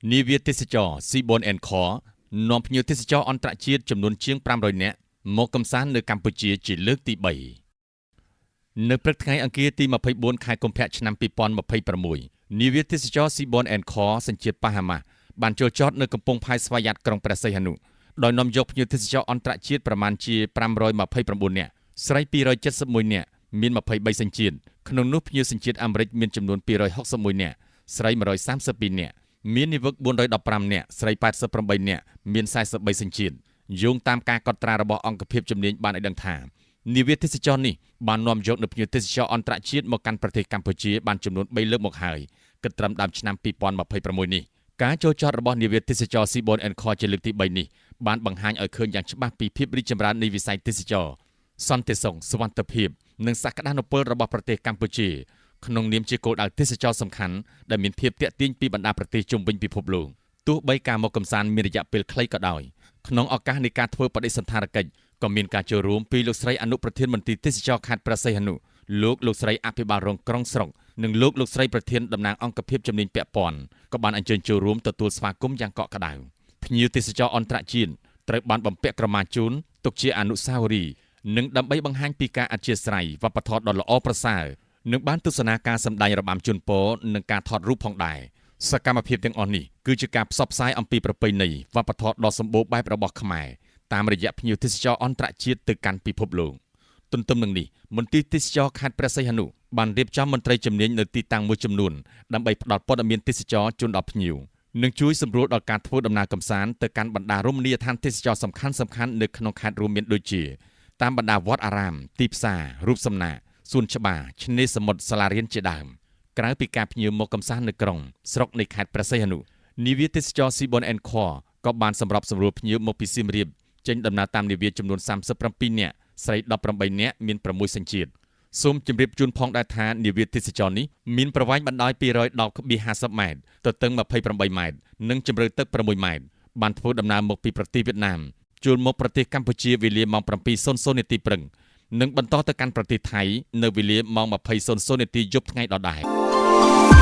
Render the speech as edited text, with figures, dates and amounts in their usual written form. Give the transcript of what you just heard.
នាវាទេសចរ Seabourn Encore នាំភ្ញៀវទេសចរអន្តរជាតិចំនួនជាង500នាក់មកកម្សាន្តនៅកម្ពុជាជាលើកទី3នៅព្រឹកថ្ងៃអង្គារទី24ខែកុម្ភៈឆ្នាំ2026នាវាទេសចរ Seabourn Encore សញ្ជាតិប៉ាហាម៉ាស់បានចូលចតនៅកំពង់ផែស្វយ័តក្រុងព្រះសីហនុដោយនាំយកភ្ញៀវទេសចរអន្តរជាតិប្រមាណជា529នាក់ស្រី271នាក់មាន23សញ្ជាតិក្នុងនោះភ្ញៀវសញ្ជាតិអាមេរិកមានចំនួន261នាក់ស្រី132នាក់មាននាវិក415នាក់ស្រី88នាក់មាន43សញ្ជាតិយោងតាមការកត់ត្រារបស់អង្គភាពជំនាញបានឲ្យដឹងថានាវាទេសចរនេះបាននាំយកនូវភ្ញៀវទេសចរអន្តរជាតិមកកាន់ប្រទេសកម្ពុជាបានចំនួន3លើកមកហើយគិតត្រឹមដើមឆ្នាំ2026នេះការចូលចតរបស់នាវាទេសចរ Seabourn Encore ជាលើកទី3នេះបានបង្ហាញឲ្យឃើញយ៉ាងច្បាស់ពីភាពរីកចម្រើននៃវិស័យទេសចរសន្តិសុខសុវត្ថិភាពនិងសក្តានុពលរបស់ប្រទេសកម្ពុជាក្នុងនាមជាគោលដៅទេសចរសំខាន់ដែលមានភាពទាក់ទាញពីបណ្ដាប្រទេសជុំវិញពិភពលោកទោះបីការមកកម្សាន្តមានរយៈពេលខ្លីក៏ដោយក្នុងឱកាសនៃការធ្វើបដិសណ្ឋារកិច្ចក៏មានការចូលរួមពីលោកស្រីអនុប្រធានមន្ទីរទេសចរខេត្តព្រះសីហនុលោកលោកស្រីអភិបាលរងក្រុងស្រុកនិងលោកលោកស្រីប្រធានតំណាងអង្គភាពជំនាញពាក់ព័ន្ធក៏បានអញ្ជើញចូលរួមទទួលស្វាគមន៍យ៉ាងកក់ក្ដៅភ្ញៀវទេសចរអន្តរជាតិត្រូវបានបំពាក់ក្រមាជូនទុកជាអនុស្សាវរីយ៍និងដើម្បីបង្ហាញពីការអធ្យាស្រ័យវប្បធម៌ដ៏ល្អប្រសើរនិងបានទស្សនាការសម្ដែងរបាំជូនពរនិងការថតរូបផងដែរសកម្មភាពទាំងអស់នេះគឺជាការផ្សព្វផ្សាយអំពីប្រពៃណីវប្បធម៌ដ៏សម្បូរបែបរបស់ខ្មែរតាមរយៈភ្ញៀវទេសចរអន្តរជាតិទៅកាន់ពិភពលោកទន្ទឹមនឹងនេះមន្ទីរទេសចរខេត្តព្រះសីហនុបានរៀបចំមន្ត្រីជំនាញនៅទីតាំងមួយចំនួនដើម្បីផ្ដល់ព័ត៌មានទេសចរជូនដល់ភ្ញៀវនិងជួយសម្រួលដល់ការធ្វើដំណើរកម្សាន្តទៅកាន់បណ្ដារមណីយដ្ឋានទេសចរសំខាន់ៗនៅក្នុងខេត្តរួមមានដូចជាតាមបណ្ដាវត្តអារាមទីផ្សាររូបសំណាកសួនច្បារឆ្នេរសមុទ្រសាលារៀនជាដើមក្រៅពីការភ្ញៀវមកកម្សាន្តនៅក្រុងស្រុកនៃខេត្តព្រះសីហនុនាវាទេសចរ Seabourn Encore ក៏បានសម្របសម្រួលភ្ញៀវមកពីសៀមរាបចេញដំណើរតាមនាវាចំនួន37នាក់ស្រី18នាក់មាន6សញ្ជាតិសូមជម្រាបជូនផងដែរថានាវាទេសចរនេះមានប្រវែងបណ្ដោយ210.50ម៉ែត្រទទឹង28ម៉ែត្រនិងជម្រៅទឹក6ម៉ែត្របានធ្វើដំណើរមកពីប្រទេសវៀតណាមជួលមកប្រទេសកម្ពុជាវេលាម៉ោង7:00នាទីព្រឹកនិងបន្តទៅកាន់ប្រទេសថៃនៅវេលាម៉ោង20:00នាទីយប់ថ្ងៃដដែល។